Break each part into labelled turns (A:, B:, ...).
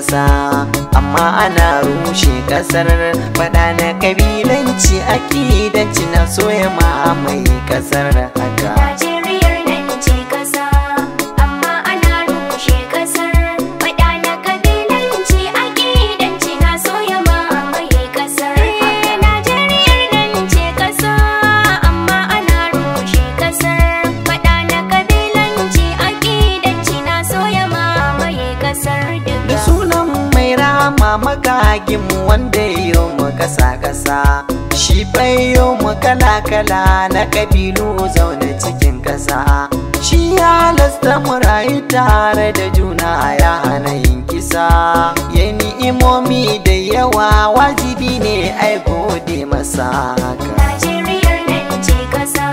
A: kasa, amma ana rushe kasar. Fada na kabilanci akidanci na soya mamaye kasar haka.
B: Najeriyar nan ce kasa, amma ana rushe kasar. Fada na kabilanci akidanci na soya mamaye kasar haka. Najeriyar nan ce kasa, amma ana rushe kasar. Fada na kabilanci akidanci na soya mamaye kasar
A: Da
B: duka.
A: sunan mai rama magagin wanda yo mu kasa kasa, shi fayo mu kala kala na kabilu zaune cikin kasa. Shi ya halasta mu rayu tare da juna ya hana yin kisa. Ya ni'imomi da yawa wajibi ne ai gode masa haka.
B: Najeriyar nan ce kasa,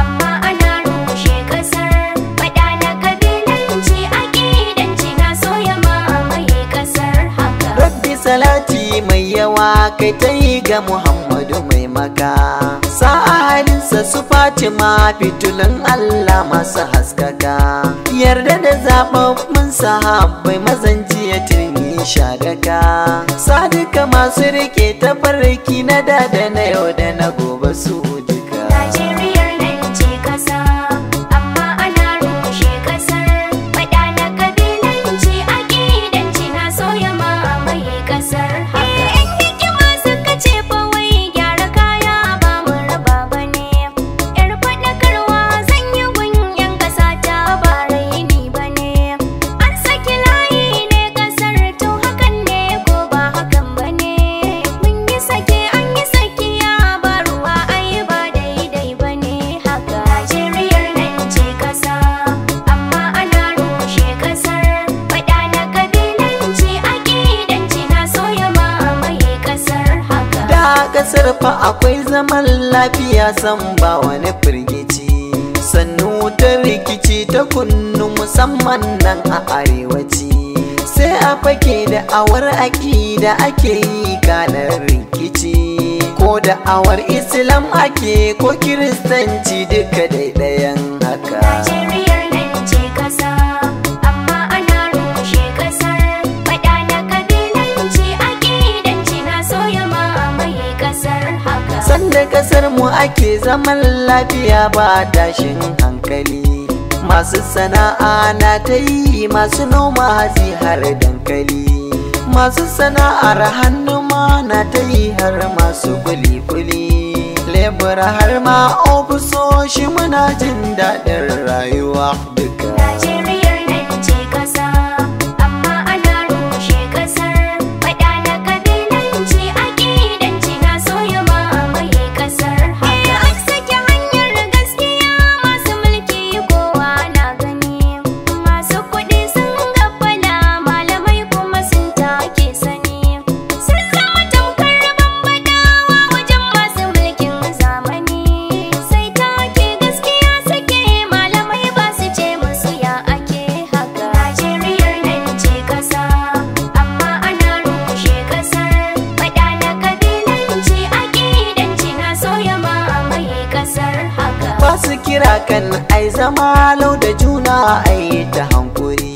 B: amma ana rushe kasar. Fada na kabilanci akidanci na soya mamaye kasar haka.
A: Rabbi salati mai yawa kai ta yi ga Muhammadu mai maka. Sa'alinsa su Fatima fitulun Allah masu haskaka. Yarda da zaɓaɓɓun sahabbai mazan jiya turmi shadaka. Sadika masu rike tafarki na da da na yau da na gobe su duka.
B: Najeriyar nan ce kasa, amma ana rushe kasar. Fada na kabilanci akidanci na soya mamaye kasar haka. Yan hikima suka ce fa wai gyara kaya ba mu raba bane. Yar faɗakarwa zan yi gun yan ƙasa ta ba raini bane. An saki layi ne kasar to hakan ne ko ba hakan bane. Mun yi sake an yi sakiya ba ruwa ai ba daidai bane haka. Najeriyar nan ce kasa, amma ana rushe kasar. Faɗa na kabilanci akidanci na soya mamaye kasar haka.
A: Da kasar fa akwai zaman lafiya san ba wani firgici. Sannu ta rikici ta kunnu musamman nan a arewaci. Sai a fake da awar aƙida ake yi kanar rikici. Ko da awar Islam ake ko Kiristanci duka dai ɗayan haka.
B: Najeriyar nan ce kasa, amma ana rushe kasar. Faɗa na kabilanci akidanci na soya mamaye kasar haka.
A: Sanda kasar mu ake zaman lafiya ba tashin hankali. Masu sana'a na ta yi, masu noma hatsi har dankali. Masu sana'ar hannu ma na ta yi har masu kuli-kuli. Lebura har ma ofisoshi muna jin daɗin rayuwa duka.
B: Najeriyar nan ce kasa, amma ana rushe kasar. Faɗa na kabilanci akidanci na soya mamaye kasar haka. An saki hanyar gaskiya masu mulki kowa na gani. Masu kuɗi sun gaffala malamai kuma sun take sani. Sun zama tamkar bambadawa wajen masu mulkin zamani. Sai take gaskiya suke malamai ba su ce musu ya ake haka. Najeriyar nan ce kasa, amma ana rushe kasar. Faɗa na kabilanci akidanci na soya mamaye kasar haka.
A: Ba su kira kan ai zama lau da juna ai ta hankuri.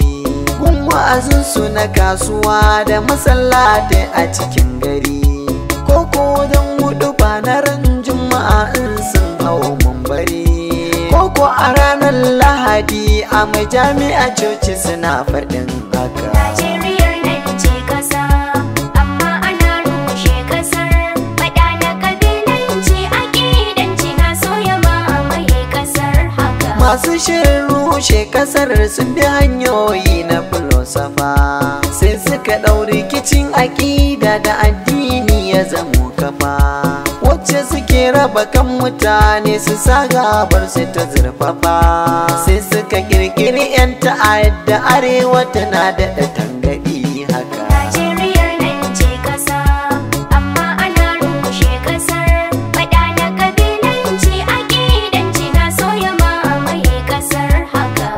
A: Gun wa'azinsu na kasuwa da masallatai a cikin gari. Koko don hudu ba na ran juma'a in sun hau mumbari. Koko a ranar Lahadi a majami'a coci suna faɗin haka.
B: Najeriyar nan ce kasa, amma ana rushe kasar. Faɗa na kabilanci akidanci na soya mamaye kasar haka.
A: Masu shirin rushe kasar sun bi hanyoyi na filosofa. Sai suka ɗau rikicin aƙida da addini ya zamo kafa. Wacce suke raba kan mutane su sa gabar su ta zurfafa. Sai suka ƙirƙiri 'yan ta'adda arewa tana daɗa tangaɗi haka.
B: Najeriyar nan ce kasa, amma ana rushe kasar. Faɗa na kabilanci akidanci na soya mamaye kasar haka.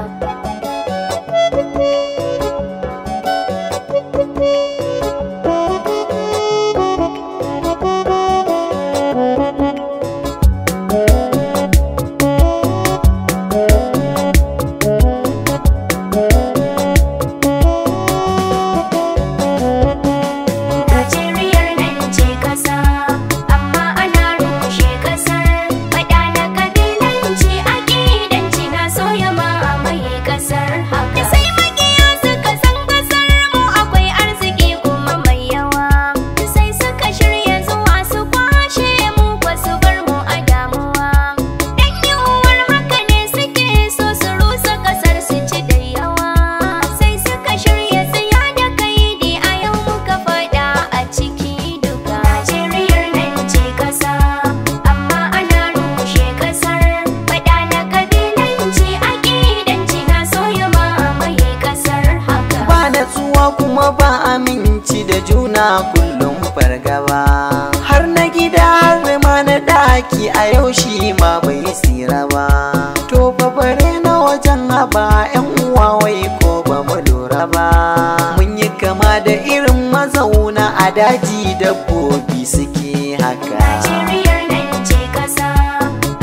A: daji a yau shi ma bai tsira ba. To fa bare na wajen haba 'yan uwa wai ko ba mu lura ba. Mun yi kama da irin mazauna a daji dabbobi suke haka.
B: Najeriyar nan ce ƙasa,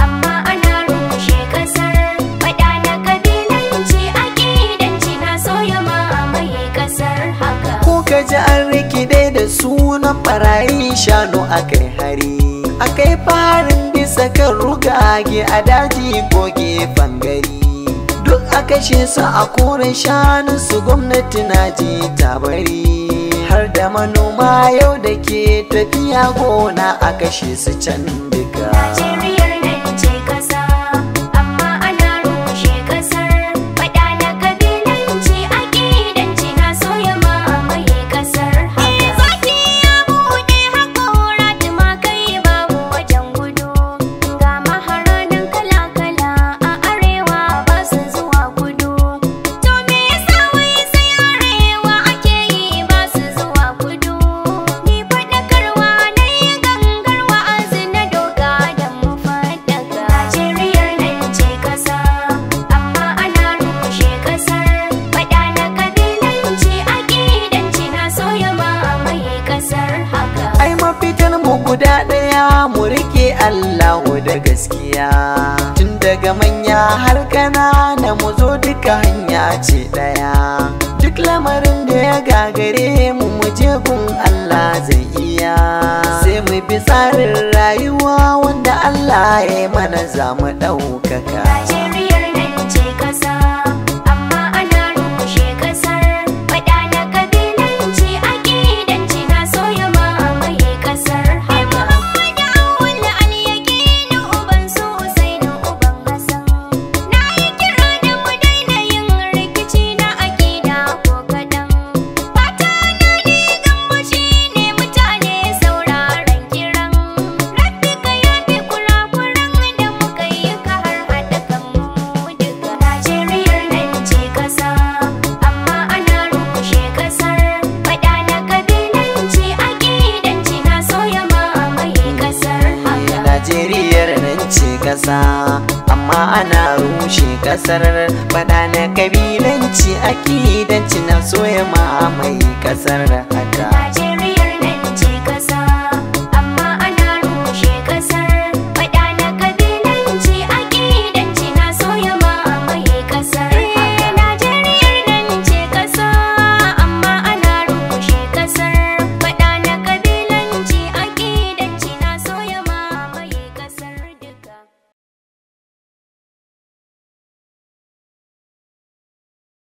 B: amma ana rushe ƙasar. Faɗa na ƙabilanci, aƙidanci na so ya mamaye ƙasar haka.
A: Ko ka ji an rikide da sunan barayin shanu akai hari, akai farin bisa kan rugage a daji ko gefen gari. Duk a kashe su a koren shanu su, gwamnati na ji ta bari. Har da manoma yau da ke tafiya gona a kashe su can duka.
B: Najeriyar nan ce ƙasa, amma ana rushe ƙasar. Faɗa na ƙabilanci, aƙidanci na so ya mamaye ƙasar haka. Zaki ya buɗe haƙora, tumakai babu wajen gudu. Ga maharanan kala-kala a arewa ba su zuwa kudu. To me yasa wai sai arewa ake yi ba su zuwa kudu? Ni faɗakarwa na yi gangar wa'azi na doka da mu faɗaka. Najeriyar nan ce ƙasa, amma ana rushe ƙasar. Faɗa na ƙabilanci, aƙidanci na so ya mamaye ƙasar haka.
A: Ai mafitar mu guda ɗaya, mu rike Allahu da gaskiya. Tun daga manya har ƙanana mu zo duka hanya ce ɗaya. Duk lamarin da ya gagare mu, mu je gun Allah zai iya. Sai mu bi tsarin rayuwa wanda Allah ya yi mana, za mu ɗaukaka.
B: Najeriyar nan ce ƙasa, amma ana rushe ƙasar. Faɗa na ƙabilanci, aƙidanci na so ya mamaye ƙasar haka. Muhammadu Awwal Al-Yaqinu, uban su Usainu, uban Hassan. Na yi kira da mu daina yin rikici na aƙida ko kaɗan. Fata na ni gambo shi ne mutane sauraron kiran. Rabbi ka yafe kurakuran da muka yi, ka har haɗa kanmu duka. Najeriyar nan ce ƙasa, amma ana rushe ƙasar. Faɗa na ƙabilanci, aƙidanci na so ya mamaye ƙasar haka.
A: Najeriyar nan ce ƙasa, amma ana rushe ƙasar. Faɗa na kabilanci, akidanci na so ya mamaye ƙasar haka.